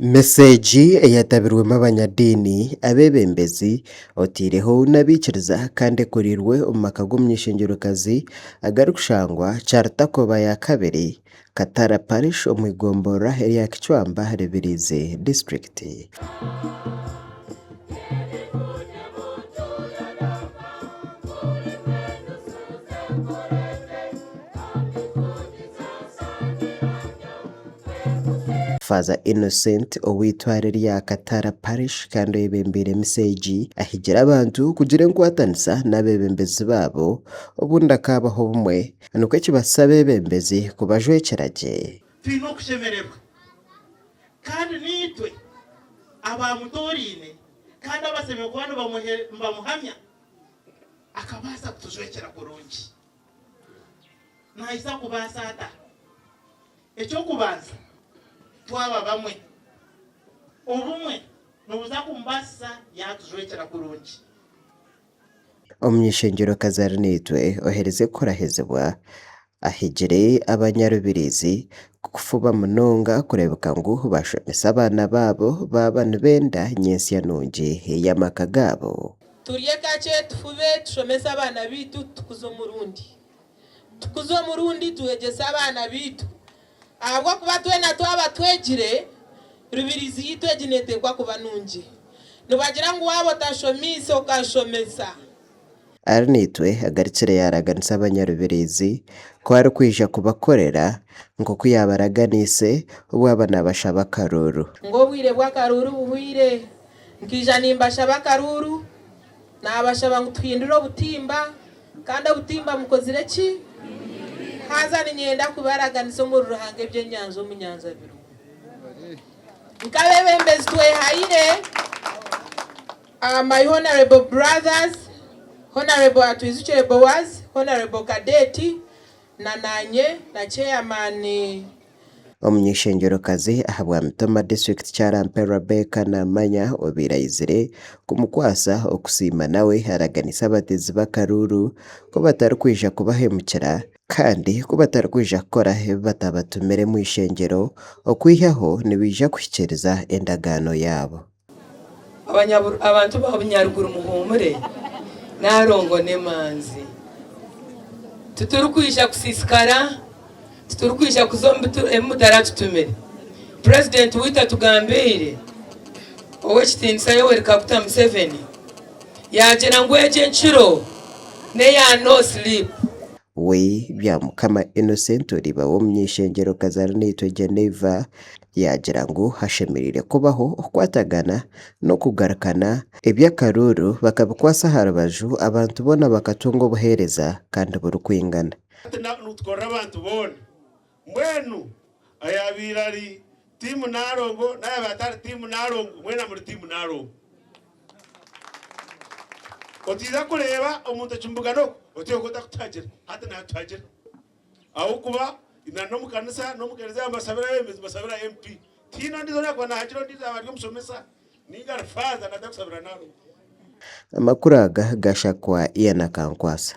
Misa egi eyatabirwemu abanyadiini, abeebembezi, otaireho n'abaikiriza kandi ekoreirwe omu maka g'omuny'eishengyerokazi agarikushangwa Kyarutakoba yakabiri, Katara Parish omu igomborora erya Kicwamba, Rubirizi disiturikiti. Faaza Innocent ow'eitware rya Katara Parish kandi oyebembeire emisa egi, ahigire abantu kugira enkwatanisa n'abeebembezi baabo obundi akaabaho obumwe nikwo kibaasise abeebembezi kubajwekyera gye. Twine okushemererwa kandi naitwe abaamutoraine kandi abashemereire kuba nibamuhamya akabaasa kutujwekyera kurungi. Naija kubaasa ata? Eky'okubanza, twaba bamwe. Obumwe nibuza kumubaasisa yaatujwekyera kurungi. Omuny'eishengyerokazi Arinaitwe oherize kurahizibwa ahigire abanyarubirizi kufuba munonga kureebeka ngu bashomesa abaana baabo baaba nibenda nyentsya nungi y'amaka gaabo. Turye kakye, tufube, tushomese abaana baitu, tukuze omurundi. Tukuze omurundi twegyese abaana baitu ahabw'okuba twena twaba twegire, Rubirizi yaitu egi neeteekwa kuba nungi. Nibagira ngu waaba otashomiise okashomesa. Arinaitwe agarukire yaaraganisa abanyarubirizi ku arikwija kubakorera nk'oku yaabaraganiise obu aba naabashaba akaruuru. Ngu obwire bw'akaruuru buhweire, nkaija nimbashaba akaruuru, naabashaba ngu tuhindure obutimba. Kandi obutimba mukozire ki? Haza niinyenda kubaraganisa omuri Ruhanga eby'enyanja omu nyanja birimu. Nk'abeebembezi twehaire, my honourable brothers, Honourable Atwizukire Boaz, Honourable Cadet na naanye na chairman. Omuny'eishengyerokazi ahabwa Mitooma disiturikiti Kyarampe Rabecca Namanya obaire aizire kumukwasa okusiima nawe araganise abateezi b'akaruuru ku batarikwija kubahemukira kandi ku batarikwija kukora ebi batabatumire omu ishengyero okwihaho nibaija kuhikiiriza endagaano yaabo. Abantu ba Bunyaruguru muhuumure, Nalongo n'emanzi. Titurikwija kusiisikara, titurikwija kuza omu ebi mutaratutumire. Purezidenti waitu atugambiire, Ow'ekitiinisa Yoweri Kaguta Museveni, yaagira ngu egi enkiro n'eya no sleep. We Byamukama Innocent oriba w'omuny'eishengyero-kazi Arinaitwe Geneva yaagira ngu hashemereire kubaho okukwatagana n'okugarukana, eby'akaruuru bakabikwasa aha rubaju abantu boona bakatunga obuheereza kandi burikwingana. Hati nitukorera abantu boona. Mbwenu ayaabaire ari tiimu Nalongo n'ayaabaire atari tiimu Nalongo mwena muri tiimu Nalongo. Otiiza kureeba omuntu okimubugana oku oti ogwo takutuhagira hati naatuhagira ahabw'okuba na n'omu kanisa n'omu kereziya nibasabira abeebembezi nibasabira MP. Tihaine ondiijo oraakuba naahagira ondiijo yaaba ari omushomesa nainga ari faaza naaza kusabira Nalongo. Amakuru aga gashakwa Ian Akankwasa.